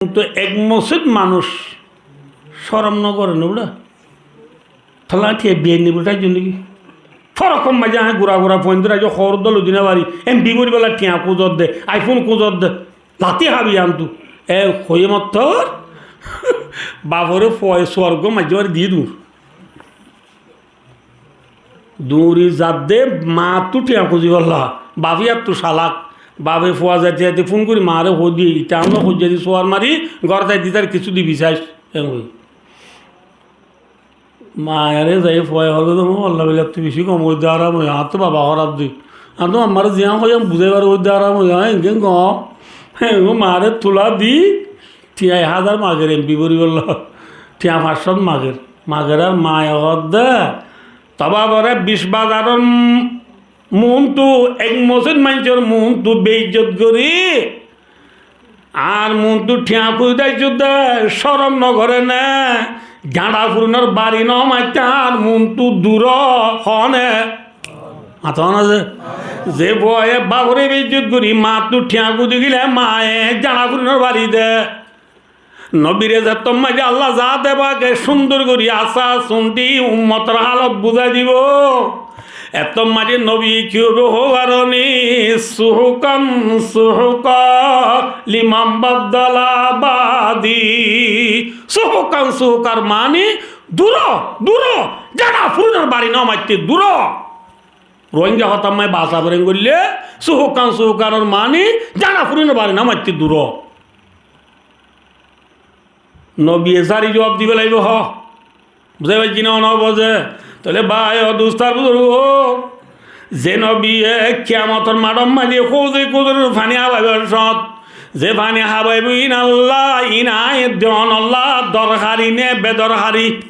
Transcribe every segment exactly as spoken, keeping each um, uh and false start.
Kintu ek mosjid manúc córom no goré né bura. Tolla thiañ biyainni buri thaijjó né ki? Forokkor maze añí gura gura fuain dóri aijjó hoór dóla di no fari. Em bi bori bolla thiañ kuzor de, iPhone kuzor de. Lati hábi antu. E hoiyé mottor bafore fuaye suar uggwá maijjé mari di dur. Duri zadde maáttu thiañ kuzi bolla. Bafi attu salak. Bafe fua zaite zaite fun gori maáre hoi diye, ita amra hoi jadi suar mari, gór zai di tar kissú dibi saic. Em hoi. Maáre zai fuaye hoór de, "Ó Allah, bile tui beci gom goijjós, aram óiye, añáttu baba hóraf de. Añáttu ammare zián hoiyé buzái fari óiye de aram óiye, añí engin gom." Hé, ó maáre tula di, thiañ ek házar mager, em bi bori bolla. Thiañ fañs cót mager. Mager ar maáre hoór de, "Toba bore bic bazaror muúntu, ek mosjid maincór muúntu beizzot gorí, añár muúntu thiañ kuzi táiccó de, córom no goré né? Jañça furinor bari no maitté añár muúntu duró hoó né?" Mató na ze? Ze fuaye bafore beizzot gorí maáttu thiañ kuzi gile maáye jañça furinor bari de. Nobire zettót maze Allah zate pake cúndor gorí asá sundí ummotor hálot buzái dibo. Ettót maze nobi ki hoibo hoó faro ni, "Suhukan suhuka liman baddala ba'di." Suhukan suhukar mani duro, duro, jañça furinor bari no maitté duro. Rohingya hotár maze basa foren goille, suhukan suhukanor mani jañça furinor bari no maitté duro. Nobiye sári zuab di félaibo, ho. Buzái faijjó né, no buzé? Tóile bái o dustó ar buzurgó, ze nobiye kiyamotor maçor maze Hóuze Kóusoror faní hábaibar cót, ze faní hábaibo ín Allah, ín aññí edde onolla dorhari né bedorhari?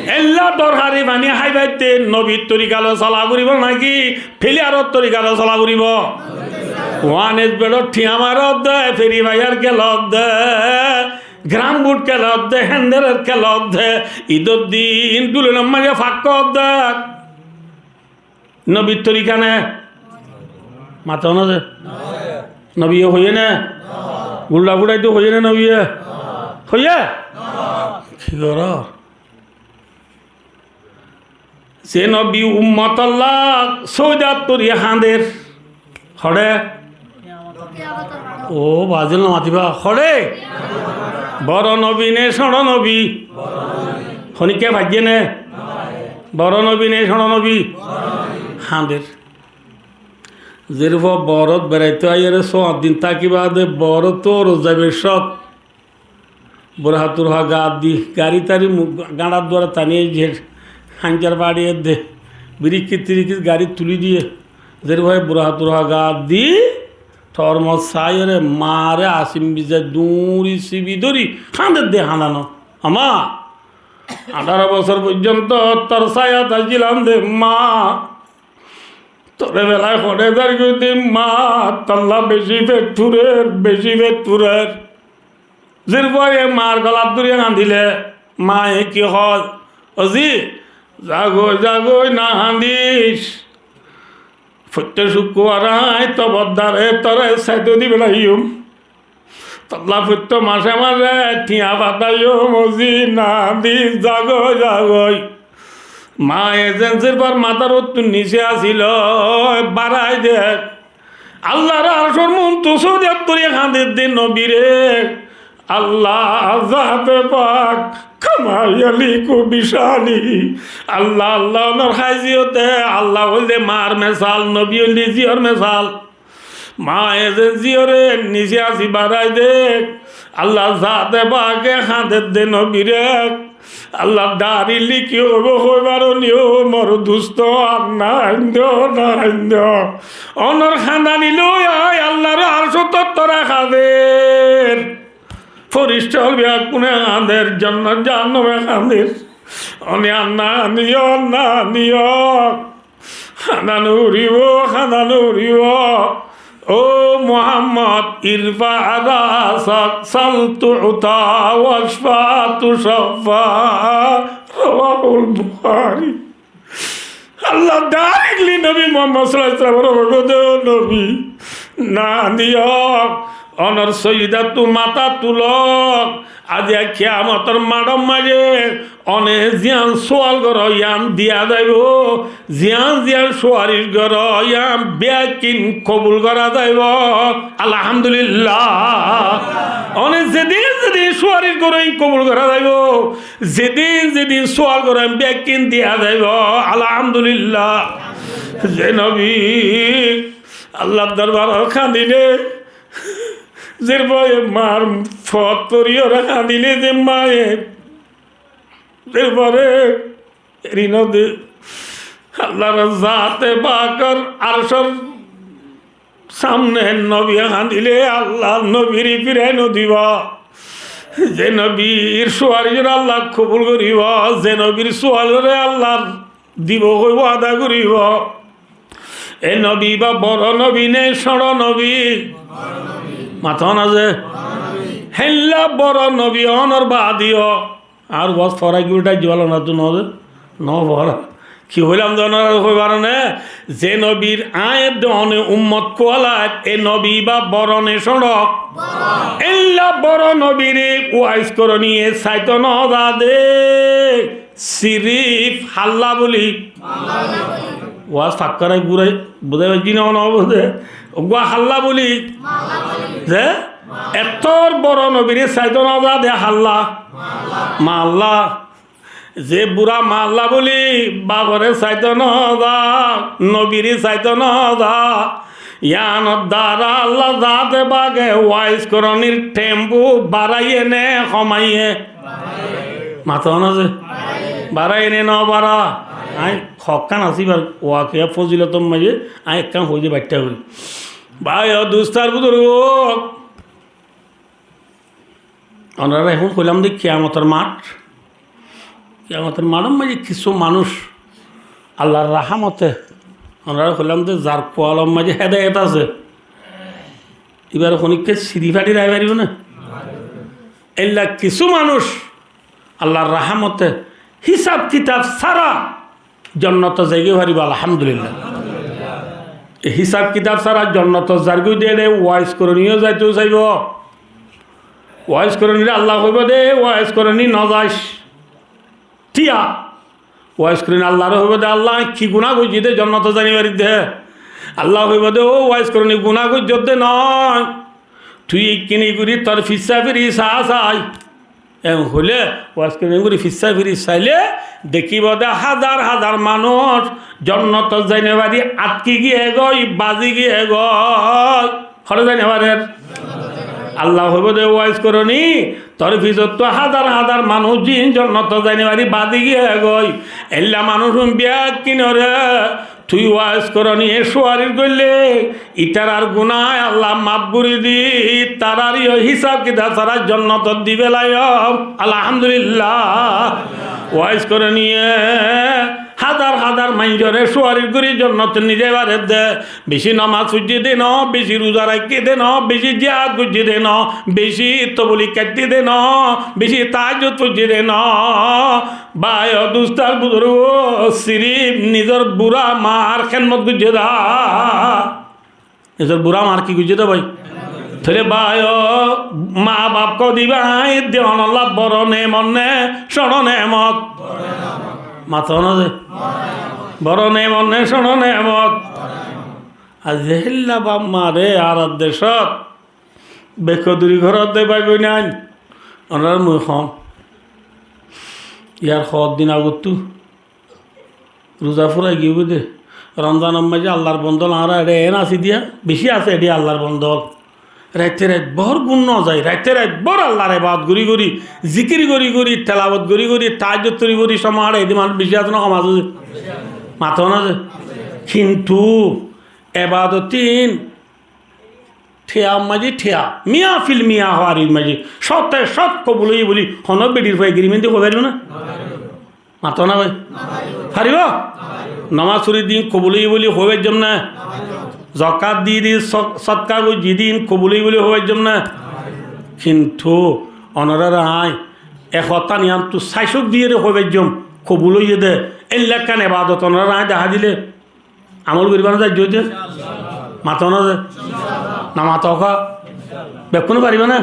Ella dorhari faní háibaitté nobir torika loi sola foribo náki feliyaror torika loi sola foribo? Wan es bedor thiañ marodde, feri faiyar kelodde, Grambuth kelodde, henderor kelodde, idor din dulonor maze fakkodde. Nobir torika né? Mató na ze? Nobiye hoiyé né? Gulla furaitó hoiyé né nobiye? Hoiyé? Ki goró? Ze nobi ummotolla sóidat dóri hañder, hoçé? Ó, bazil no matiba, hoçé? Boro nobi né cóñço nobi? Honikka faijjé né? Boro nobi né cóñço nobi? Hañder. Zerfua boorot beraitó aiyóre sóat din táki baade boorot tóu zaibar cót Burhatur hua gaat di, gari tari mu-, gañçar duare tani aijje, hañjar façi edde, birikki tirikki gari tuli diye, zerfua Burhatur hua gaat di, tormos saiyóre maáre asim bizai duñri sibi dóri hañdedde hañdano. Ama, añçáro bosór foijjonto tor sáyat aijjilam de, ma, tore belai hoçé zargói de, ma, tolla beci fet furer, beci fet furer. Zerfuaye maar golat dóri hañdile, maaye ki hoó? Ó zi, zagói, zagói, no hañdis. Foittí cukkuwar aññí tobor dare tore saito di belaiyum. Tolla foittí mace mace thiañ fataiyum, ó zi, no hañdis, zagói, zagói. Maaye zen zerfuar matár uottún nise asíl, barai de. Allar arcór muúntu sóidat dóri hañdedde nobire. Allah zate pak, kama yaliku bishani. Allah, Allah, onor háisiyote, Allah óilde maar mesal, nobi óilde ziyor mesal. Maaye zen ziyore nise así barai de. Allah zate pake hañdedde nobire. Allar dari liki hoibo, hoi faro ni, ó mor dusto, ar no hañdo, no hañdo. Onor hañdani loi añí Allar arcót tottora hañder. Forista ókkol beggúne hañder, jannat jahanname hañder. Oni ar no hañdiyo, ar no hañdiyo. Hañdano foribo, hañdano foribo. Ó Muhammod, irfa rasak, sal tu'ta, washfa tushaffa. Rawahul Bukhari. Allah directly Nobi Muhammod sallallahu alaihi wasallam ore hoiye de, ó Nobi, no hañdiyo, Ónor sóidattú matá tulók, aijja kiyamotor maçór maze óne ziyán sual goró yían diya zaibóu, ziyán ziyán suwaric goró yían beggín kobul gorá zaibóu. Alhamdulillah. Óne zedin zedin suwaric goró yían kobul gorá zaibóu, zedin zedin sual goró yían beggín diya zaibóu. Alhamdulillah. Ze nobi Allar dorbarot kañdilé, zer báye maar fot fori óre kañdilé, ze báye zer báre eri node, Allar zate pakor arcor samne nobiye kañdilé, Allar nobire firai nodibo. Ze nobir suwaric Allah kobul goribo, ze nobir sual ore Allah dibo hoi wada goribo. E nobi ba boro nobi ne cóñço nobi? Mató na ze? Héilla boro nobi ónor baade yó. Ar waz forai gori dháijje bála na tu no de? No fora. Ki hoilam de ónora hoi faro ne? Ze nobir aññí edde one ummot kuwalait, e nobi ba boro ne cóñço? Héilla boro nobire waiz koroniye saito no za de. Sirif hálla buli. Waz fakkarai gurai buzai faijjí né, no buzé? Uggúa hálla buli. Ze? Ettór boro nobire saito no za de hálla. Malla. Ze bura malla buli bafore saito no za, nobire saito no za. Yíanor dara Allah zate pake waiz koronir thempu baraiye né homaiye? Mató na ze? Baraiye né no bara? Aññí hokkán asé íbar wakiya fozilotor maze aññí ekkán hoi de baiththá gori. Bái o dustó ar buzurgo, onora ehón hoilam de kiyamotor math. Kiyamotor mathor maze kissú manúic Allar rahámote, onora hoilam de zar kuwalor maze hédayet asé, íbare honikka siri fari rái faribo né? Éilla kissú manúic Allar rahámote hísab kitab sára jonnotot zaigói faribo, alhamdulillah. E hísab kitab sára jonnotot zargói de ére waiz koroniyo zaito saibo. Waiz koronire Allah hoibo de, waiz koroni no zais. Tiya. Waiz koroni Allare hoibo de, Allah, aññí ki guná goijjí de jonnotot zai no farir de? Allah hoibo de, ó waiz koroni, guná goijjós de no. Tui ikkini gori tor fissá firi sa sai. En hoilé, waiz koroni gori fissá firi sailé, dekíbo de házar házar manúic jonnotot zai no fari atki giyé goi, bazi giyé goi. Hore zai no farer? Allah hoibo de, waiz koroni, tor fisottú házar házar manúic zin jonnotot zai no fari bazi giyé goi. Éilla manúic un bekkúnore tui waiz koroniye suwaric goillé, ítarar guná Allah maf gori di, tarareyó hísab kitab sára jonnotot di felaiyum. Alhamdulillah. Waiz koroniye házar házar maincóre suwaric gori jonnotot nizai farer de. Beci nomaz foijjé de no, beci ruza raikké de no, beci jihad goijjé de no, beci toblik kaitté de no, beci tahajjud foijjé de no. Bái o dustó ar buzurgo, sirif nizor bura mar hédmot goijjé de. Nizor bura mar ki goijjé de bái? Tóile bái o, ma baf hoó de íba aññí edde onolla boro neemot né cóñço neemot? Mató na ze? Boro neemot né cóñço neemot? Aijja héilla baf mare añárar decót bekoduri goródde bái boinain, onorare mui hoóm, yar hoddin agottú ruza furai giyói de. Romzanor maze Allar bondol añára eçé en así diya, beci asé eçé Allar bondol. Raite rait bór gúm no zai, raite rait bór Allar ebadot gorí gorí, zikir gorí gorí, telawot gorí gorí, tahajjud gorí gorí, cómot añára edi manúic beci asé no hom asé? Mató na ze? Kintu ebadot tin Thiañ maze thiañ, miya fil miya hoó Arobi maze, cóte cót kobul óiye buli honó beçir fua egrimen di hoi faribo né? Mató na bái? Faribo? Nomaz forir din kobul óiye buli hoi faijjum né? Zokat di di, sod-, sodka goijji din kobul óiye buli hoi faijjum né? Kintu onoráre aññí e hotá niyan tu saisuk diyére hoi faijjum, kobul óiye de, éilla ekkán ebadot onoráre aññí dehá dile, amol goríba né zaijjó de? Mató na ze? No mató ká? Bekkúne faribá né?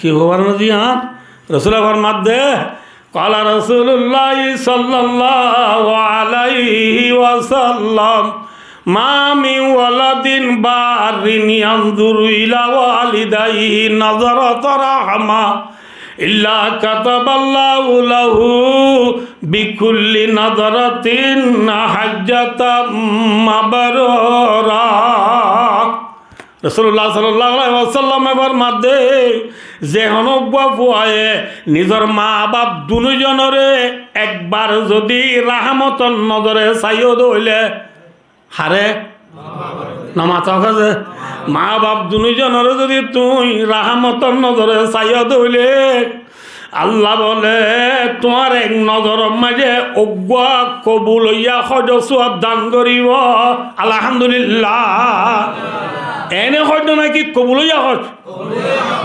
Ki hobar no diyan? Rosule formadde, قال رسول الله صلى الله عليه وسلم: ما من ولد بار ينظر إلى والديه نظرة رحمة إلا كتب الله له بكل نظرة حجة مبرورة. Rosulullah sallallahu alaihi wasallame formadde, ze honó uggúa fuaye nizor maa baf dunúizonoré ekbar zodi rahámotor nozore saiyó de óile, haré? No mató hoó ze, maa baf dunúizonoré zodi tuñí rahámotor nozore saiyó de óile, Allah bole, tuáñr ek nozoror maze uggúa kobul óiya hójor suwab dan goríbo. Alhamdulillah. Ene hój náki kobul óiya hój?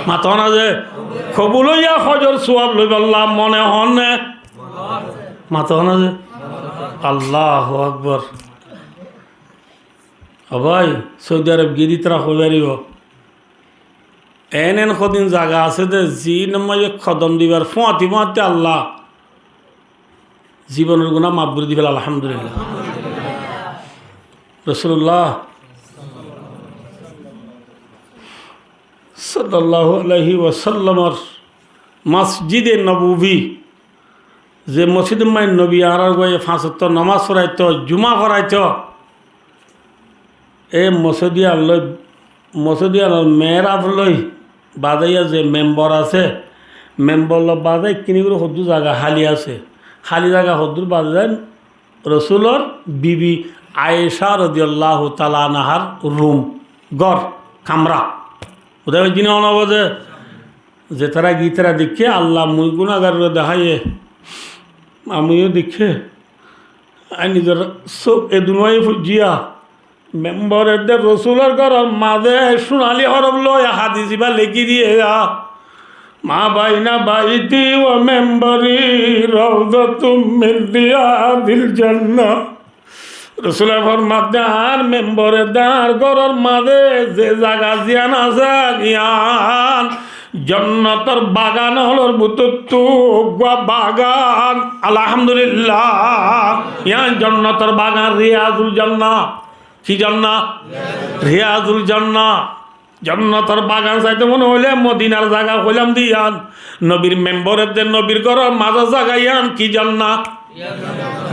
Mató na ze, kobul óiya hójor suwab loibolla mone hoó né? Mató na ze, Allahu Akbar. Ó bái, Saudi Arab giyé de ítara hoi faribó. En en hodin zaga asé de, ziínor maze kodom dibar fúañti fúañti Allah zibonor guná maf gorí di féla, alhamdulillah. Rosulullah sallallahu alaihi wasallamor Masjide Nobowi, ze mosjidor maze nobi añárar uggúaye fañs ottó nomaz foraito, juma foraito, e mosjid iyan loi, mosjid iyanor mehrab loi bazaiya ze membor asé, membor loi bazai kini gorí hoddúr zaga háli asé, háli zaga hoddúr bazai, Rosulor bibi Aisha rodiyallahu taala anhar rum, gór, kamra. Ude hoijjé né ono boze? Ze tará giyé tará deikké, Allah mui gunagaroré deháiye, amiyó deikké, añí nizor sók e duniyai foijjé, membor edde Rosulor góror maze cúnali hórof loi hadis ibá lekí diyé za, ما بين بيتي ومنبري روضة من رياض الجنة. Rosule formadde, añár membor edde añár góror maze ze zaga ziyán asé, yián jonnotor bagan ólor bútottu uggúa bagan. Alhamdulillah. Yián jonnotor bagan, Riyazul Jannah. Ki Jannah? Riyazul Jannah. Jonnotor bagan saito mone hoile Modinar zaga hoilam de yián. Nobir membor edde nobir góror mazor zaga yián ki Jannah?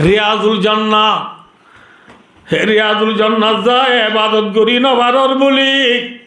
Riyazul Jannah. He Riyazul Jannat zai ebadot gorí no farór buli,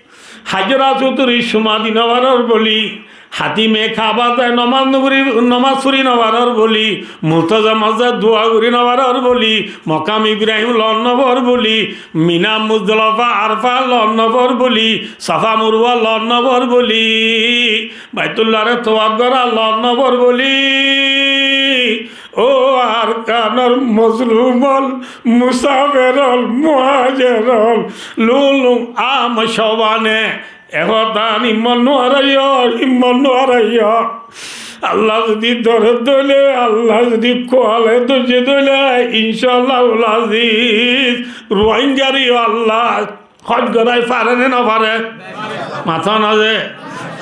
hajjor asuturi cuma di no farór buli, hatime Kaaba zai nomaz no gorí, nomaz fori no farór buli, Multazamot zai dua gorí no farór buli, Mokam Ibrahim lor no farór buli, Mina, Muzdalifa, Arfa lor no farór buli, Safa, Marwa lor no farór buli, Baitulláre tawaf gorá lor no farór buli. Ó Arkanor mozlum ól, musafer ól, muhajer ól, lulum am cóbane, e hotá immon no haraiyó, immon no haraiyó. Allah zodi dóre dóile, Allah zodi kuwale dóijje dóile, incállahul aziz, Ruáingaré yó Allah hój gorái fare né no fare? Mató na ze.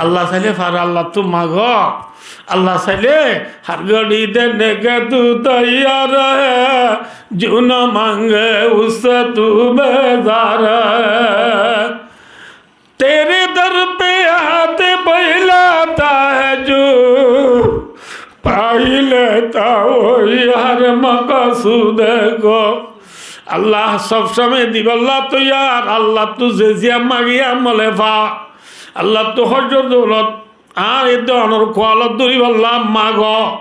Allah sailé fare, Allattú mago. Allah sailé har ghadi dene ke tu taiyar hai, ju na mange usse tu bezar hai. Tere dar pe haath phailata hai, jo pai leta wohi har maqsood ko. Allah sob somoi dibálla toiyar, Allattú ze ziyán magi yián mole fa. Allattú hójor doulot, añár edde onor kuwalot dóribolla mago.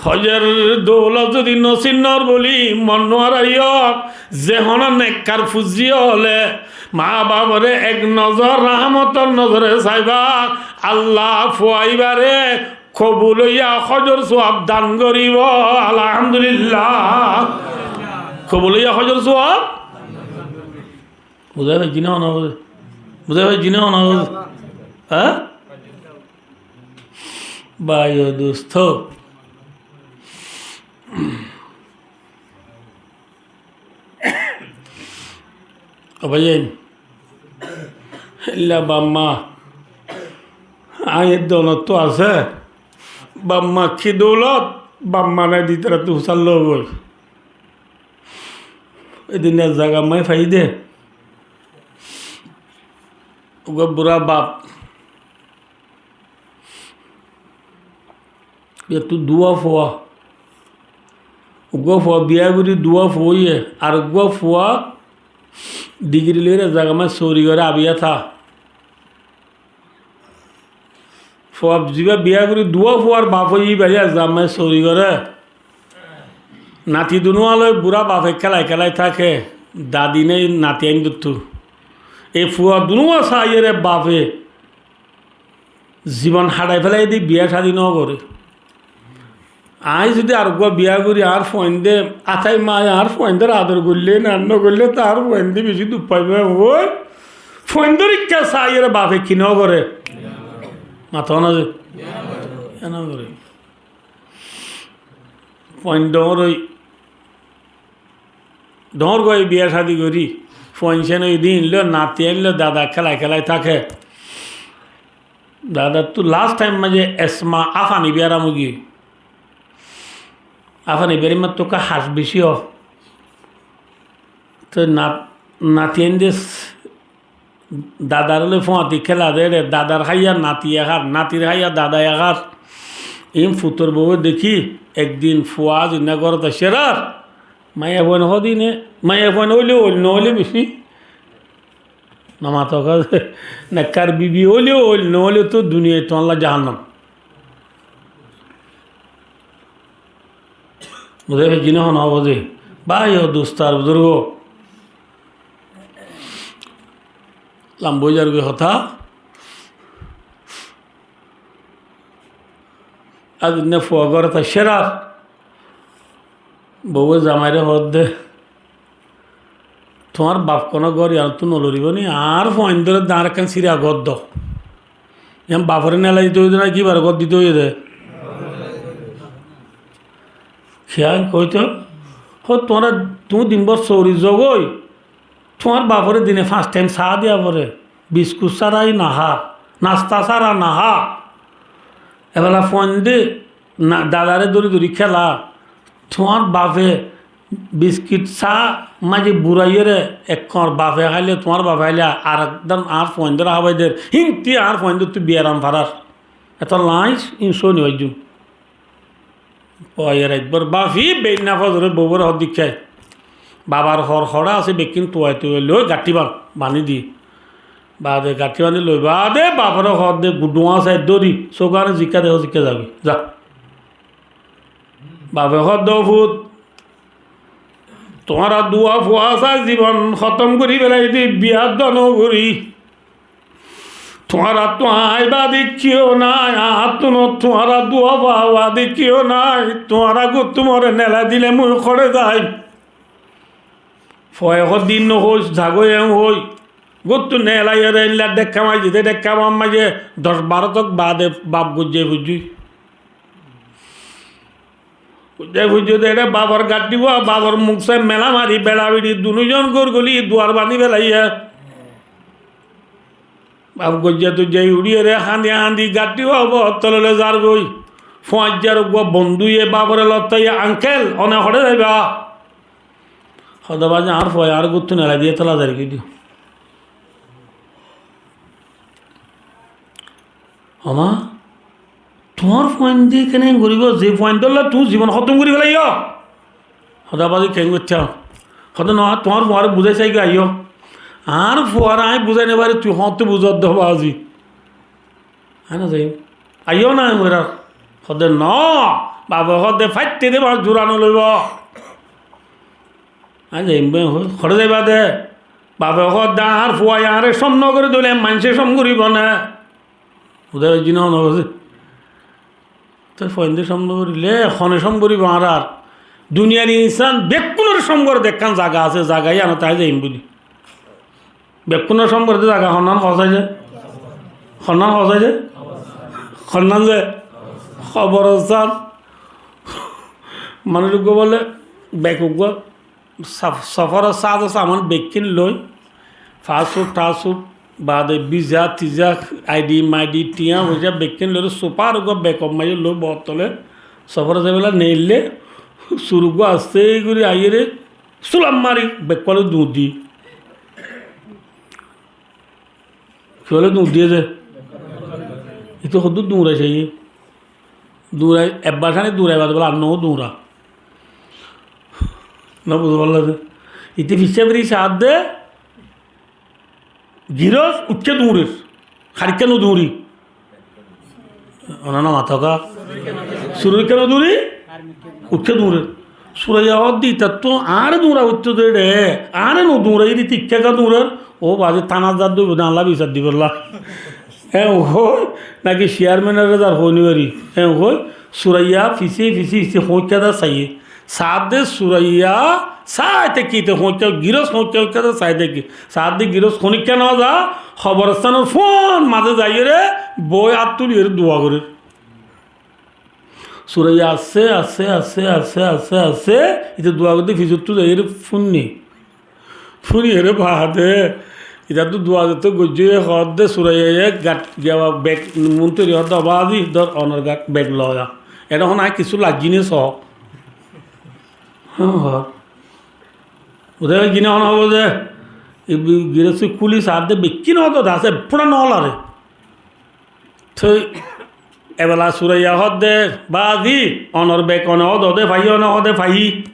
Hójor doulot zodi nosib no ór buli mon no haraiyó, ze honó nekkar fuain ókkole maa baforé ek nozor rahmotor nozore saiba, Allah fua ibáre kobul óiya hójor suwab dan goríbo. Alhamdulillah. Kobul óiya hójor suwab. Buzá faijjó né, no buzá? Buzá faijjó né, no buzá? Há? Bái o dustó. Ó bái, illa bamma. Aññí edde onottu asé, bafma ki doulot, bafma nai di tará tu husar loi goi. Edin ek zaga mai fai de. Uggwá bura baf. Ettu duwá fua. Uggwá fua biya gori duwá fua óiye, ar uggwá fua digiri loire zaga mai sori gore abiya tha. Fua ziba biya gori duwá fuar baf óiye, ibare zaga mai sori gore. Nati dunuwa loi bura bafe kélai kélai táke, dadi nai nati aindottu. E fua dunuwa saiyore bafe zibon haçai félai di biya cádi no gore. Aññí zodi ar uggwá biya gori, añár fuainde, atai maye añár fuaindor ador goille na no goille, to añár fuainde beci duk faibo. Ói fuaindor ikká saiyore bafe ki no gore? Mato na ze? Biya no gore. Fuain dóñr ói, dóñr goi biya cádi gori, fuain sen ói din lo, nati ain lo, dada kélai kélai táke. Dada tu last time maze esma afani biyaram ói giyé. Afani biyaram mattu ka has beci ó. To nat-, nati ain de Dadar loi fuañti kéla de re, dadar háiya nati ekár, natir háiya dada ekár. Iín futor bouwe dekí, ekdin fua azinna górot aiccé ar, maiyafuain hodine, maiyafuain óile óil, no óile beci. Namato hoó, nekkar bibi óile óil, no óile to duniyait tuáñlla jahannam. Buzí faijjó né, hon buzí? Bái o dustó ar buzurgó, lamba ói zargói hotá. Aijja fua górot aiccé ar bouwe zamaire hoódde, tuáñr baf honó gór iánottú no loribó ni? Añár fuaindóre de añár ekkán sira gór do. Yián bafore nelai dito óiye de ná kibare gór dito óiye de? Kiyá hoito? Hó, tuáñra, tuñí dinbór sóori zogói, tuáñr bafore dine fañs thaim saá diya fore, biskut sára í nahá, nasta sára nahá. Ebela fuainde na, dadare dóri dóri kéla, tuáñr bafe biskit saá maze buraiyóre ek koñr bafe háile, tuáñr bafe háile, ar ekdán añár fuaindóre hábai der, hínti añár fuaindóttu biyaram farar. Eto lañs insó ni baijjum. Fua yer aibbar bafi beinna fozore bouwore hoddikkai. Babar hor hora asé bekkín tuwai tuwai loi gaththi ban-, bani di. Baade gaththi bani loi baade bafore hodde guduwa sai dóri, sógane zikka deho zikka zabi. Za. Bafe hodde, "Ó fut, tuáñra duwa fua sai zibon hotom gori felai di, biya dóno gori. Tuáñrattú aññí baade kiyó nái, añáttu no tuáñra duwa fua baade kiyó nái, tuáñra góttu more nelai dile mui hoçé zaim?" Fuaye hoó, "Din no hoóis, zagói en hoi." Góttu nelaiyóre eilla dhekka maijjé de, dhekka ma-, maijjé doc baró tok baade baf goijjé fuijjé. Goijjé fuijjé de eçé bafor gaddí fua, bafor muk sai mela mari, beça beçi dunúzon gór goli duar bañdí felaiyé. Baf goijjá toijjá uçíyore hañdi hañdi gaddí fua bótolole zargói. Fuañijjar uggúa bondúye bafore lottáiye, "Ankkel, one hoçé zaiba?" Hoó de, "Báizain, añár fuaye añáre góttu nelai diyé tola zargói diyo." "Ó ma, tuáñr fuainde kene goríbo, ze fuaindólla tuñí zibon hótom gorí felaiyó?" Hoó de, "Báizain, keén goittám?" Hoó de, "No, tuáñr fuare buzái saigói, aiyó. Añár fuare aññí buzái no fari, tui hoóñtte buzós de, báizain." Aññí no zaiyum. Aiyó na, aññí moirar. Hoó de, "No." Bafe hoó de, "Faitte de, bañs zura no loibo. Aññí zaiyum, bái, hoó, hoçé zaiba de?" Bafe hoó de, "Añár fuaye añáre cóm no gorí dóile maincé cóm goríbo né?" Buzái faijjó né, hon buzí? Toi fuainde cóm no goríle, hone cóm goríbo añárar? Duniyar insán bekkúnore cóm gore de ekkán zaga asé, zaga yíanot aññí zaiyum buli. Bekkúnore cóm gore de zaga honnán hoó sai ze? Honnán hoó sai ze? Honnán ze? Hoborostán. Manúic uggúa bóle, bek uggúa, sof-, soforor sáz saman bekkín loi, fast food, fast food, Baade biza tiza, aidi maidi, tiañ foicá bekkín loiré sufár uggúa bekor maze loi bottole sofore zaibólla neille, sur uggúa asté gorí aiyóre sulam mari bekkúa loi duñr diyé. Kiyólla duñr diyé ze? Ite hoddúr duñrai saiyé. Duñrai, ebbar sáni duñrai baade bóle ar no duñra. No buzó fálla ze? Ite ficcá firi saádde girós uikká duñrer. Harikká no duñri. Onára no matóka. Suror ikká no duñri, uikká duñrer. Suraiya hoódde itattú añáre duñra foittó de re, añáre no duñrai ite ikká ká duñrer. Ó baade tánat zar dóibo de añálla bisar dibolla. Eén hoói, náki ciyarménoré zar hoói no fari. Eén hoói, Suraiya fisé fisé fisé hoóikka de saiyé. Saádde Suraiya saái táikke, ite hoóikka, girós hoóikka hoóikka de saái táikke. Saádde girós honíkka no za, hoborostánor fúañr mazé zaiyóre boói át tuliyóre dua gorér. Suraiya asté asté asté asté asté asté ite dua gorédde fisottú zaiyóre fúinne. Fúiniyóre baade itattú dua zettó goijjé hoódde Suraiyaye gat, giya bek, munteri hoódde, "Ó baázi, dór onor gat bek loi za." Eçé hon aññí kissú laijjí né soó. Há, há. Ude gine hon hobo de, e bi-, girosí kúli saádde bekkín ódode asé, fúra no lare. Toi ebela Suraiya hoódde, "Baázi, onor bek one ódode faiyí, one ódode faiyí."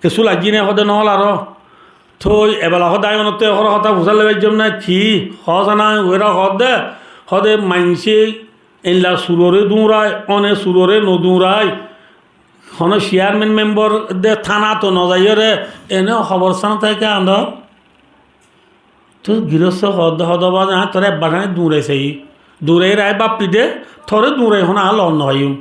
Kessú laijjí né hoóde no laró. Toi ebela hoóde aññí onottú ehón hotá fusár loi faijjóm né ki? Hoós ná, uéra hoódde, hoóde maincé eilla suroré duñrai, one suroré no duñrai. Honó ciyarmen membor de tánat no zaiyóre, ene hoborstán táke añdor. Toi girósté hoódde, hoóde baázi, aññí toré ebbar sáni duñrai saiyí. Duñrai rai báffi de, toré duñrai honó aññí loot no faiyúm.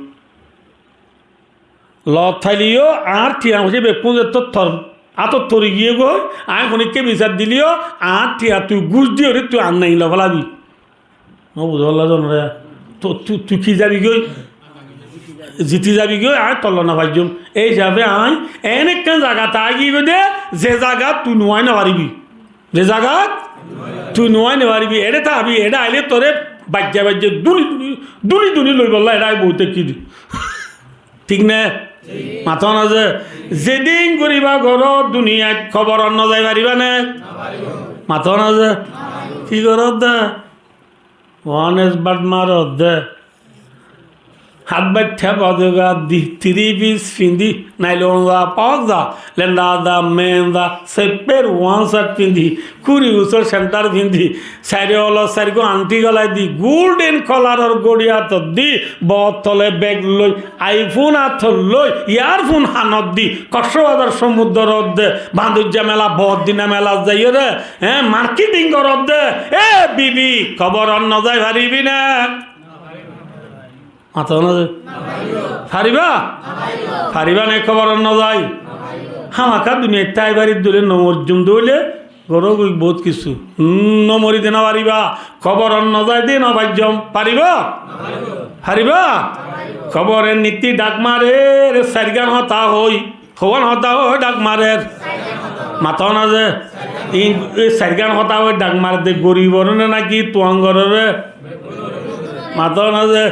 Loot faile yó añár thiañ foicá bekkún zettó tor átot fori giyé goi, aññí honíkka bisar dile yó añár thiañ tui gús diyóre tui añár nain loi félabi. No buzó fálla zon re. Tui, tui, tui ki zabi goi? Ziti zabi goi, aññí tolla no faijjum. Ei hísafe aññí en ekkán zagat aigiyí goi de, ze zagat tui nuwai no faribi. Ze zagat tui nuwai no faribi, eçé tábi, eçé aile toré baijja baijja duli duli, duli duli loibolla eçé aibó, tui ki di? Thík né? Thík. Mató na ze, zedin goriba goró duniyait, koborot no zai fariba né? No faribo. Mató na ze, no faribo. Ki goró de? One is but maró de. Hátbaittá bazoga di, three piece findi, nailon za, pok za, lenda za, men za, sepper one shirt findi, kuri usor center findi, sairó olo sairgún anthi golai di, golden coloror gori átot di, botole beg loi, iPhone átot loi, earphone hanot di, Koksbazar somudorot de, bandujja mela, boddina melat zaiyóre, eh, marketing gorot de, eh, bibi, koborot no zai faribi né? Mató na ze? Fariba? Fariba né koborot no zai? Hámaká duniyait táibar dóile, no moijjum dóile, goró goi bout kissú. No mori de no fariba. Koborot no zai de no faijjum. Fariba? Fariba? Kobore nitti dhak marer, sairgán hotá hoi. Hoón hotá hoi dhak marer? Mató na ze? Ei, ei sairgán hotá hoi dhak marer de goribore né náki tuañgorore? Mató na ze?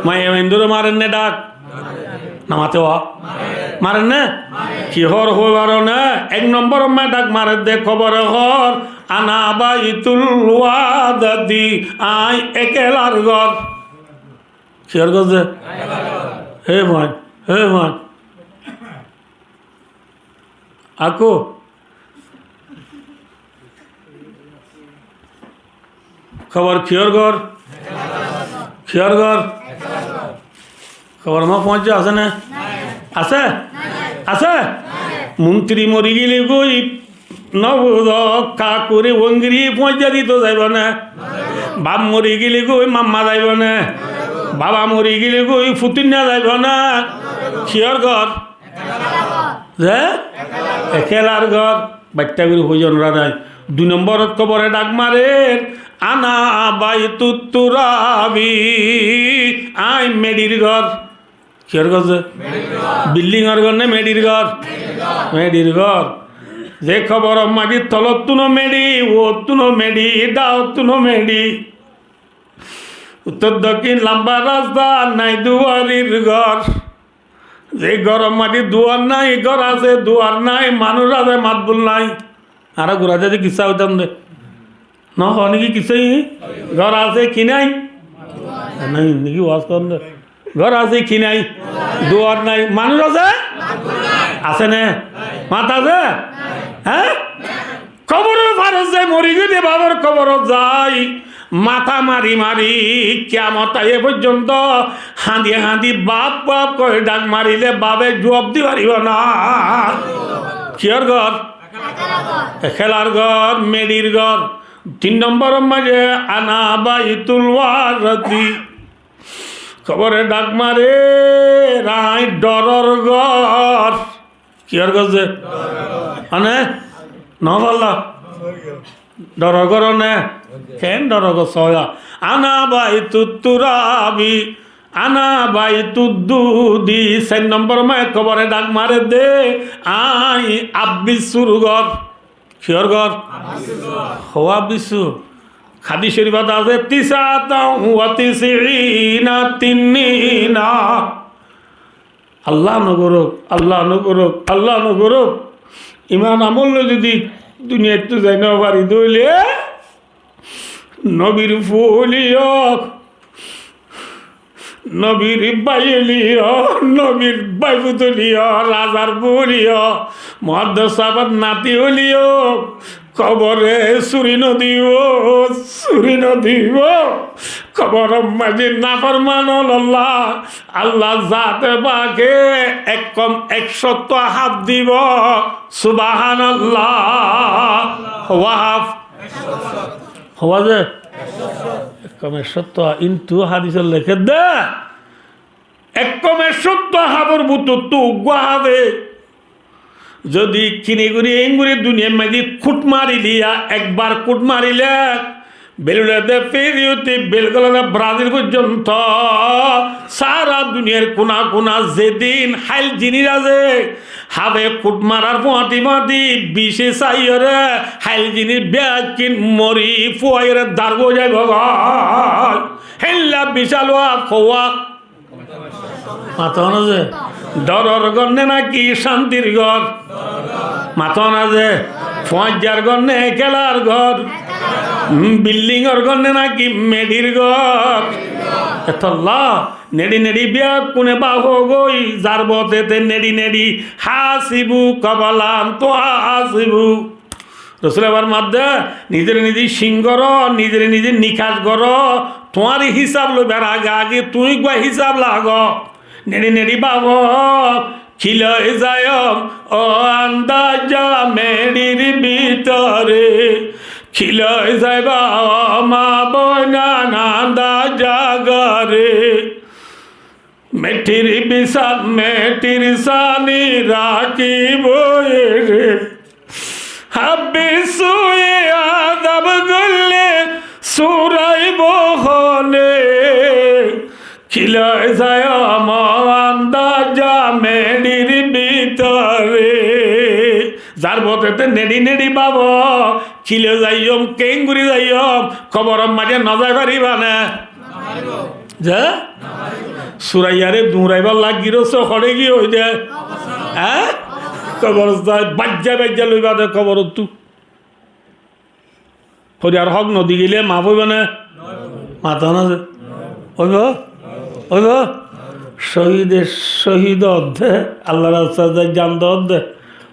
Maiyafuaindóre marer né dhak? No mate wa? Marer né? Ki hoór hoi faro né? Ek nombor ot dhak marer de kobore hoór, "Ana baitul wahdi, aññí ekelar gór." Kiyór gór ze? Hé fuain, hé fuain. Akó. Kobor kiyór gór? Kiyór gór? Kobor ma foóñijja asé né? Asé? Asé? Muntri mori gile goi, no buzó, kakuri wongiri foóñijja dito zaibo né? Baf mori gile goi, mamma zaibo né? Baba mori gile goi, futunna zaibo né? Kiyór gór? Ze? Ekelar gór. Baittá gorí hoiyon ranai. Dui nombor ot kobore dhak marer, "Ana baitut turabi." Aññí meçir gór. Kiyór gór ze? Meçir gór. Bildingor gór né meçir gór? Meçir gór. Meçir gór. Ze kobor or maze tolottuno meçi, uottúno meçi, dhaottuno meçi. Uttor dokkín lamba rasta, nai duarir gór. Ze góror maze duar nai, gór asé, duar nai, manúic asé, matbul nai. Añára gura zade kissá hoitam de. No, hoó niki kissá? Gór asé, ki nai? Nai, niki waz goron de? Gór asé, ki nai? Duar nai. Manúic asé? Asé né? Mat asé? Há? Kobor or farot zai mori giyé de, bafor kobor ot zai mata mari mari kiyamot aiye foijjonto hañdi hañdi baf baf hoi dhak marile bafe juab di faribo na. Kiyór gór? Hélar gór, meçir gór. Tin nombor or maze ana baitul warati. Kobore dhak mare, añí dhoror gór. Kiyór gór ze? Mane? No falla? Dhoror gór ne? Ken dhoror gór soya? Ana baitut turabi, ana baitud dudi. Sair nombor maze kobore dhak mare de, añí abbisur gór. Kiyór gór? Hó abbisur. Hadis corif ot asé, tisatan wa tisina tinina. Allah no gorók, Allah no gorók, Allah no gorók. Iman amol loi zodi duniyaittú zai no fari de óile, nobir fua óileyo, nobir bái óileyo, nobir báifut óileyo, razar fua óileyo, muhaddes sáfor nati óileyo, kobore suri no dibo, suri no dibo. Kobor or maze naforman ókkol olla, Allah zate pake ek kom ek cót haf dibo. Subhanallah. Hó haf? Hó ze? Ek kom ek cót. Kintu hadis ot leké de, ek kom ek cót hafor bútottu uggwá hafe zodi kini gori engori duniyar maze kút marile, ekbar kút marile, belude de Firiuti, belgole de Brazil foijjonto, sara duniyar kuna kuna zedin hail zinis asé, hafe kút marar fuañti fuañti bice saiyore hail zinis bekkín mori fuaiyore dargói zaibo goi. Hélla bicál haf. Hó haf? Mato na ze? Dhoror gór ne naki cántir gór? Mato na ze? Fuañijjar gór ne kélar gór? Bilding or gór ne naki meçir gór? Etolla neçi neçi bekkúne bafo goi, zar bote te neçi neçi. Hasibu kabla an tuhasibu. Rosule formadde, nizere nize cing goró, nizere nize nikac goró, tuáñr hísab loibar age age tuñí uggwá hísab lago. Neçi neçi bafo, ki loi zaiyum ó andaza meçir bútore, ki loi zaiba ó maboinan andaza góre. Meçir bisat, meçir sáni rakibo ere. Habbisue azab goille suraibo hone. Ki loi zaiyum ó andaza meçir bútore. Zar bote te neçi neçi bafo, ki loi zaiyum, kengori zaiyum, kobor or maze no zai fariba ne? Ze? Suraiyare duñraibar lagi rosso hoçé giyé ói de? Há? Kobor zai baijja baijja loiba de kobor ottu. Foriyar hók no di gele maf óibo ne? Mato na ze? Óibo? Óibo? Cóhide cóhid ódde, Allar rastat zai jan de ódde.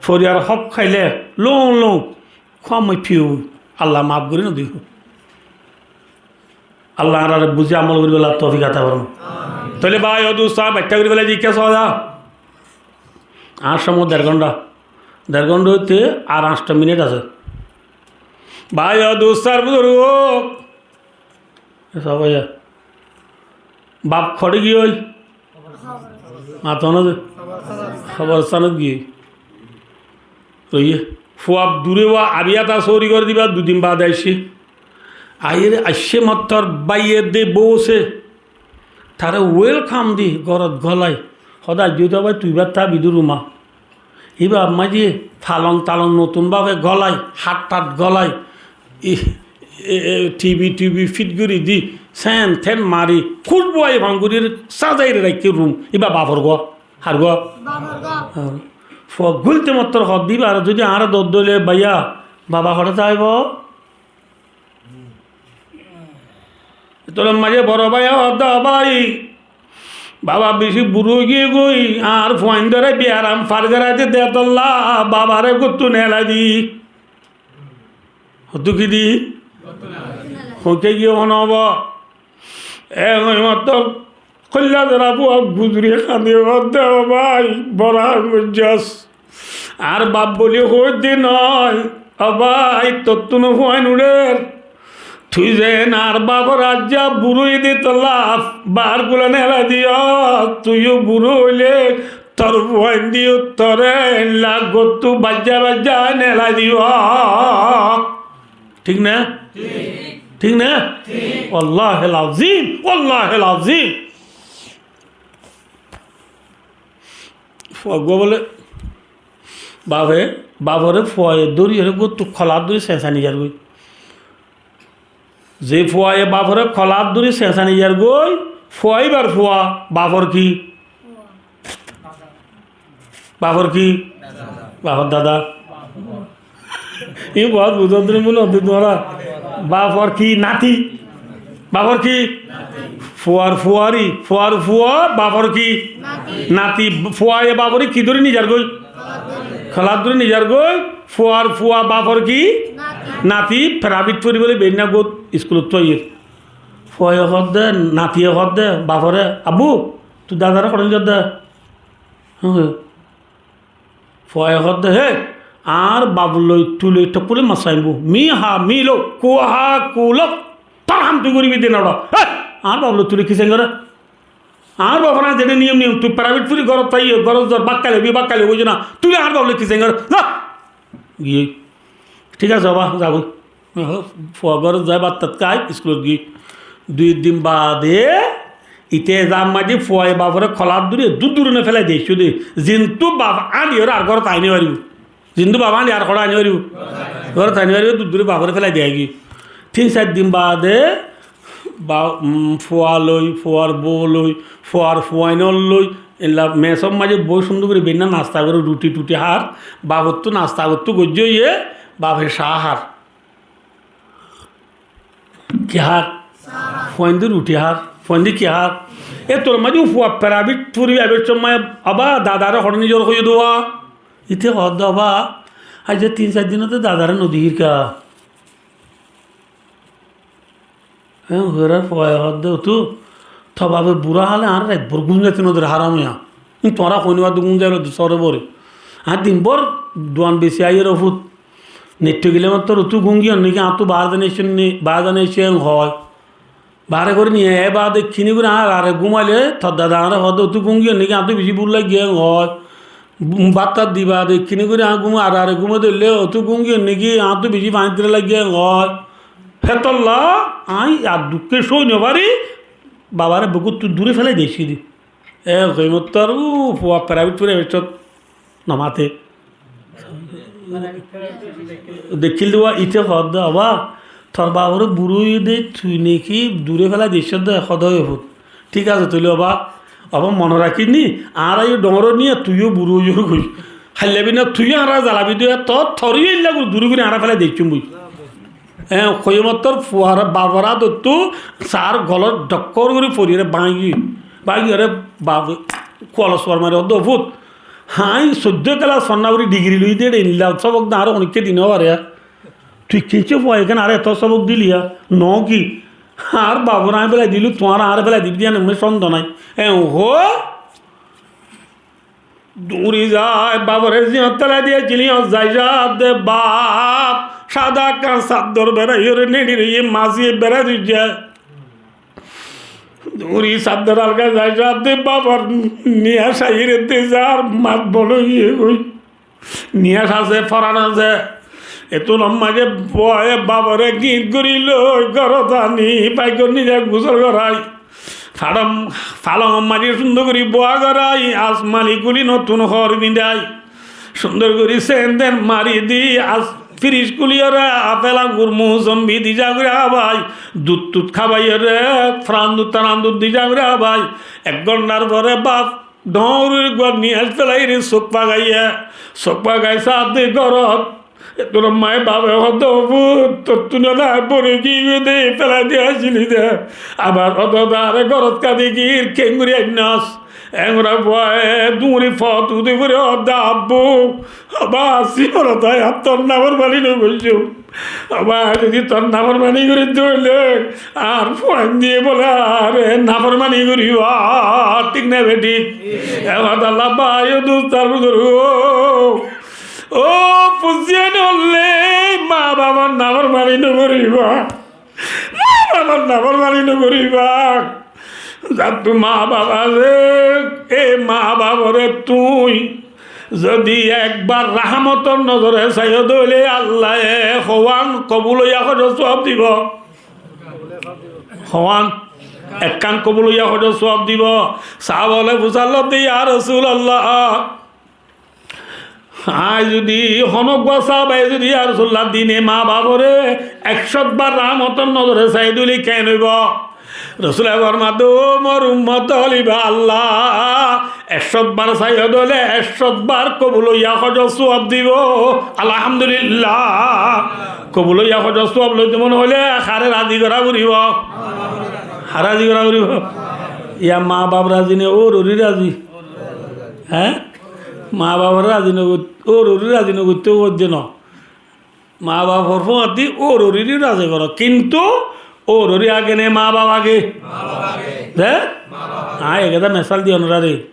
Foriyar hók háile lóu lóu kom ói fiyo, Allah maf gorí no dibo. Allah añárare buzí amol goríbolla toufik ata formo. Tóile bái o dustó, báitta gorí félai de, ki soó za? Añár cómot der gónta, der gónta óite ar añcto minit asé. Bái o dustó ar buzurgo, e soó bái, baf hoçé giyé? Mato na ze? Hoborstanot giyé. Roiyé. Fua dure wa abi ata sóri gorí diba, dui din bade aiccé. Aiyére aiccé mottor báiye de bou asé. Tare welkam di górot golai. Hoó de, aijjó to bái tui bát tábi de rumot. Íba maze falong talong notun bábe golai, hát tat golai, i, e, e, tibi tibi fit gori di, sen ten mari, kúcbu ai fang gori sazaire raikké rum. Íba bafor gó, hár gó? Bafor gó. Há. Fua gulite mottor hoó de íba, ar zodi añáre dor dóile, baiya, baba hoçé zaibo? Ítara maze boro báiye hoó de, bái, baba beci buro ói giyé goi, añár fuaindóre biyaram fari zarai de de tolla, babare gottú nelai di. Hoddúr ki di? Hoké giyé hono óbo? E hoimattor kóilla zara fua guzuri hañdi hoó de, ó bái, boro ham goijjós. Añár baf buli hoóidde noó, ó bái, tottú no fuain uçér. Tui zeén añár bafor aijja buro óiye de tolla, bafor kúla nelai diyós, tui yó buro óile tor fuaindé yó toré eilla gottú baijja baijja nelai dibo. Thík na? Thík. Thík na? Thík. Wallahil azim, wallahil azim. Fua gua bole, bafe, bafore fuaye dóri ere gottú kolat dóri sesani zargoi. Ze fuaye bafore kolat dóri sesani zargoi, fua íbar fua, bafor ki? Bafor ki? Bafor dada. Iín hoót buzó de né mone hoó de tuáñra? Bafor ki? Nati. Bafor ki? Fuar fuari, fuar fua, bafor ki? Nati. Nati. Fuaye bafore ki dóri nizar goi? Kolat dóri nizar goi. Fuar fua bafor ki? Nati. Nati. Prabit fori bole beinna gót iskulot tuaiyér. Fuaye hoódde, natiye hoódde bafore, "Abbú, tui dadare hoçé nizar de?" Hé. Fuaye hoódde, "Hé, añár baf loi tui loi tokkúri mas saimbu. Mi ha mi lo, ku ha ku lo, tor ham tui goribi de noço. Hé, añár baf loi tui loi ki sain gore? Añár baf añáre zeçé niyom niyom, tui prabit fori górot táiye, górot zor, bákka loibi, bákka loibi na, tui loi añár baf loi ki sain gore? Za!" Giyé. Thík asé, baba, zagói. Fua górot zai bát tat hái, iskulot giyé. Dui din baade, ite zar maze fuaye bafore kolat dóri, dúr dúrone félai di aiccé de. Zintú baf áñçiyóre ar górot ai no faribó. Zintú baf áñçi ar hoçé ai no faribó? Górot ai no faribó, dúr dúre bafore félai di aigiyé. Tin sair din baade, ba-, um, fua loi, fuar bou loi, fuar fuainor loi, eilla mesor maze boi cúndor gori beinna nasta gore, ruti tuti hár, bafottú nasta gottú goijjé óiye, bafe cá hár. Ki hár? Fuainde ruti hár. Fuainde ki hár? E tor maze fua prabit fori aibar somoi, "Abá, dadare hoçé nizor?" hoiyé de. Ite hoódde, "Abá, aijja tin sair din óte dadare no dekír ká." Hé, hoiyóre fuaye hoódde, "Otu, to bafe bura hále añáre rait bór gúm zaito no der, háram óiya. Tuáñra hoinibá de gúm zailo de sóre bóre. Añí din bór duan besi aiyér ó fut. Neittó gile mottor otu gúm giyór niki, añáttu baáre zane aiccé ni, baáre zane aiccé," en hoó. Baáre gorí niye, e baade kini gorí añáre gúmaile, tor dada añáre hoódde, "Otu gúm giyór niki, añáttu beci búk laiggé," en hoó. Bát tat di baade kini gorí añáre gúm, añáre gúmai dóille, "Otu gúm giyór niki, añáttu beci faní tira laiggé," en hoó. Hétolla añí ar dukké sói no fari, babare beggúttú dure félai di aiccí de. E hoimottor, u, fua prabit fori aibar somoi no mate. Dekíl de, ite hoódde, "Abá, tor bafore buro óiye de, tui niki dure félai di aiccós de, hoódde óiye fut. Thík asé, toile abá, abá mone rakís ni, añára yó dhoóñr niya, tui yó buro óiyor goi. Háilla bina tui yó añára zalabi de, to-, toré yó eilla gori dure gori añára félai di aiccúm boi." E, hoimottor fuar bafor ádottú sár golot dhokkór gori foriyóre báñgi, báñgiyóre bafe kualos fuar mari hoódde, "Ó fut, añí soiddó kelas fonna fori digiri loi de, eilla sóbok de añáre honikká di no fare. Tui kince fuaye kene añáre etó sóbok diliya, no ki? Añár bafore añí félai dilí, tuáñra añáre félai dibi de yián mone sonde nái." En hoó, duri zai, bafore ziyót félai di aiccíl, yían zai saá de baf, sáda ekkán saddor beraiyóre neçi roiyé, masiye berai dóijje. Duri saddor alga zai saá de bafor niyas aiyér de zar mat bol óiye goi. Niyas asé, foran asé. Ettún maze fuaye bafore gíñt gorí loi górot aní, faigor nize gusól gorai. Faram, falongor maze cúndor gorí búa gorai, asmani kúli notun hoór findai. Cúndor gorí sén den mari di, as-, firic kúliyoré apel angur mousombi di zagói re hábai, dud tud hábaiyoré, fran dud taran dud di zagói re hábai. Ek gónthar fore baf dhoóñr gorí gúa niyas felaiyóre suk fagaiyé, suk fagai saá de górot. Ettún ammá ye bafe hoó de, "Ó fut, tottún nai, fori giyói de, felai di aicíli de." Abar hoó de, "Are górot kadi gír, keéngorí ainnos?" Engori fuaye dúri fot udi fori hoó de, "Abbú, abar así hono tai, ar tor naformani no goijjum. Abar zodi tor naformani gorí de óile, ar fuain diye bole ar naformani goríba." Thík né bethík? E hotá lla bái o dustó ar buzurgó, ó fuain óile ma bafor naformani no goríba. Ma bafor naformani no goríba. Zar tu ma baf asé, e ma bafore tui zodi ekbar rahámotor nozore saiyó de óile Allaye hoán kobul óiya hoójor suab dibo. Hoán ekkán kobul óiya hoójor suab dibo. Sáhaba ókkole fusár de, "Ya Rosulallah, añí zodi honó uggúa sáhabaye zodi, ya Rosulallah, dine ma bafore ek cót bar rahámotor nozore saiyó de óile keén óibo?" Rosule formar de, "Ó mor ummot ókkol, iba Allah ek cót bar saiyó de óile ek cót bar kobul óiya hoójor suab dibo." Alhamdulillah. Kobul óiya hoójor suab loito mone hoile haré razi gorá foribo? Haré razi gorá foribo? Yá ma baf razi né, ór óri razi? Hé? Ma bafor razi no goit-, ór óri razi no goitté hoódde no. Ma bafor fúañti ór óri razi goró, kintu ór óri age né ma baf age? Hé? Añí ekkán mesal di onoráre.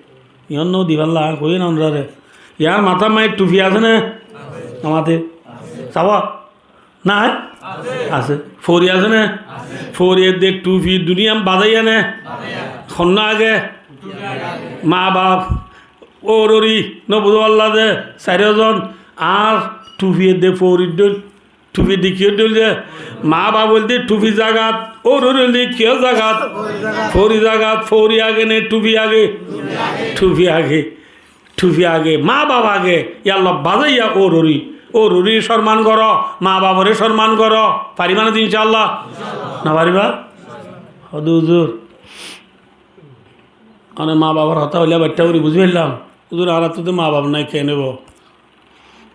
Iyan no di falla, añí hoiyí na onoráre. Yar matát maze tufi asé né? Amate. Saba? Nai? Asé. Asé. Fori asé né? Asé. Fori edde tufi duniyat bazaiya né? Bazaiya. Honnúa age? Tufi age. Ma baf. Ór óri, no buzó Allah de, sairó zon, ar tufi edde fori dóil, tufi edde kiyó dóil de? Ma baf óilde tufi zagat, ór óri óilde kiyó zagat? Fori zagat. Fori age né tufi age? Tufi age. Tufi age, ma baf age, yalla bazaiya ór óri. Ór óri sorman goró, ma bafore sorman goró. Fariba né de incállah? No fariba? Hoó de huzur. Mane ma bafor hotá hoilé baiththá gorí buzí faillám. Huzur, añárattú de ma baf nai, keén óibo?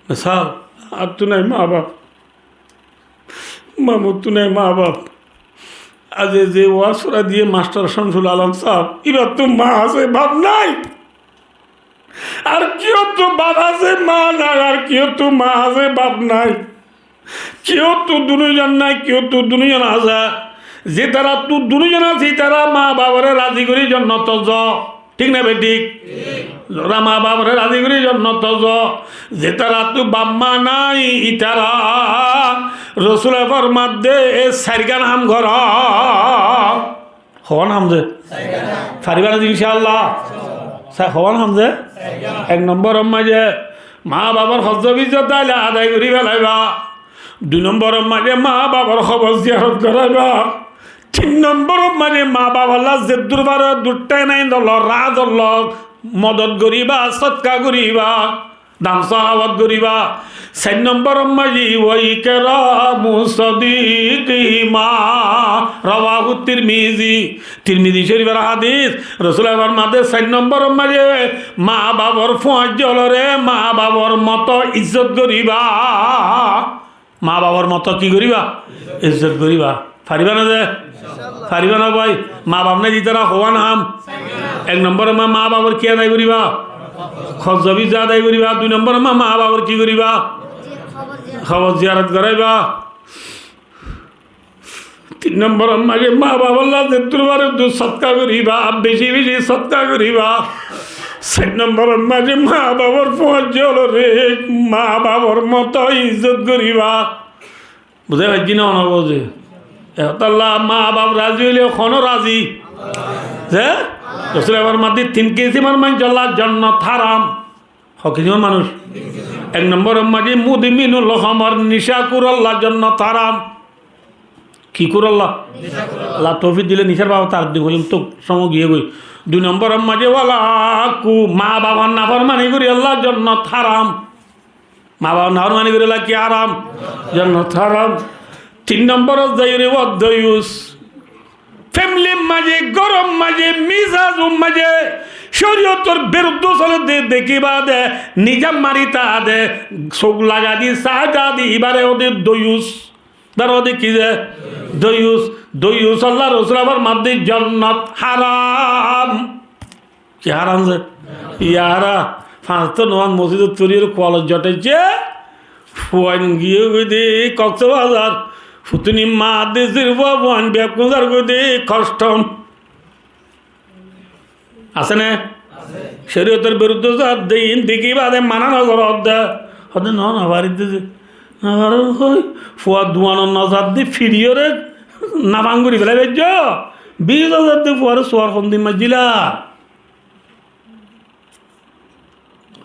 Mesal, añáttu nai ma baf. Mamuttú nai ma baf. Aijja ze waz fora diye mastor Shamsul Alom sáb, íbattú ma asé, baf nai. Ar kiyóttu baf asé, ma nai, ar kiyóttu ma asé, baf nai. Kiyóttu dunoizon nai, kiyóttu dunoizon asé. Zitarattú dunoizon asé, ítara ma bafore razi gorí jonnot zo. Thík né bethík? Thík. Zora ma bafore razi gorí jonnot zo. Zitarattú baf ma nai, ítara Rosule formar de, e sairgán ham goró. Hoón ham ze? Fariba né de incállah? Sa-, hoón ham ze? Ek nombor maze ma bafor hok zobin zot táile adai gorí felaiba. Dui nombor maze ma bafor kobor ziyarot goraiba. Tin nombor maze ma bafolla zeddúr faro duttai nai dollok, ra dollok, modot goriba, sodka goriba, dan sahawat goriba. Sair nombor maze wa ikramu sadiqihima, rawahu Tirmizi. Tirmizi Shorifor hadis. Rosule formar de sair nombor maze ma bafor fuañti ókkolore ma bafor moto izzot goriba. Ma bafor moto ki goriba? Izzot goriba. Fariba né de? Fariba né bái? Ma baf nai de ítara hoón ham? Ek nombor maze ma bafor ki adai goriba? Hok zobin zot adai goriba. Dui nombor maze ma bafor ki goriba? Kobor ziyarot goraiba. Tin nombor maze ma bafolla zeddúr faro dut sodka goriba, beci beci sodka goriba. Sair nombor maze ma bafor fuañti ókkolore ma bafor moto izzot goriba. Buzá faijjó né, no buzó? E hotá lla ma baf razi óile hoón razi? Ze? Rosule formar de tin kisimor manúcolla jonnot haram. Hok kisimor manúc? Ek nombor maze mudminul homor, nicakúrolla jonnot haram. Ki kúrolla? Nicakúrolla. Allah toufik dile nicár babote ar din hoiyum, to cómot giyé goi. Dui nombor maze wala akku, ma bafor naformani goríyalla jonnot haram. Mabaf naformani goríla ki haram? Jonnot haram. Tin nombor ot zaiyóre wá doyus. Femlir maze, góror maze, mizajor maze córiyotor biruddo sole de dekíba de, niza mari ta de, suk lagai di, sai ta de, ibáre hoó de doyus. Ibáre hoó de ki de? Doyus. Doyus Allar Rosule formaiye de jonnot haram. Ki haram ze? Yara, fañs wokto nomaz mosjidot fori ar kualot zotaiyé, fuain giyé goi de Koksbazar, futuni maa de zir fua fuain bekkún zar goi de custom. Asé né? Córiyotor biruddo zar de, iín dekí bade mana no goró de. Hoó de no, no fari de ze. No fari hoi, fua duanot no zar de, firiyóre nafan gorí felaibo de. Bis házar de fuare suar hondin maijjíla.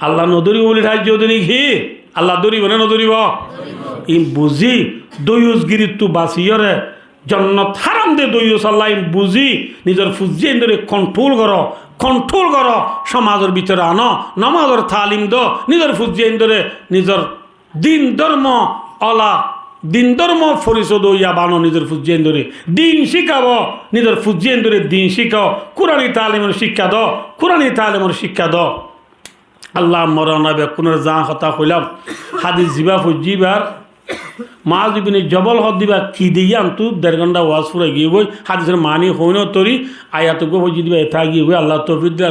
Allah no dóribo buli thaijjó de niki? Allah dóribo né no dóribo? Dóribo. Iín buzí, doyusgirittú basiyóre, jonnot haram de doyus Allah iín buzí, nizor fuain dóre kontrol goró, kontrol goró, somazor bútore ano, nomazor talim do, nizor fuain dóre, nizor din dormo ola, din dormo forisoy doiya bano nizor fuain dóre. Din cíkabo, nizor fuain dóre din cíkao. Kurani talimor cíkka do, Kurani talimor cíkka do. Allah morona bekkúnor zaña hotá hoilam. Hadis zibá foijjí ibár, Muaz ibne Jobol hoó de ibá ki de yián tu der gonta waz furai giyé goi. Hadisor mani hoóino tori, ayat uggúa foijjí de ibá etá giyé goi. Allah toufik de.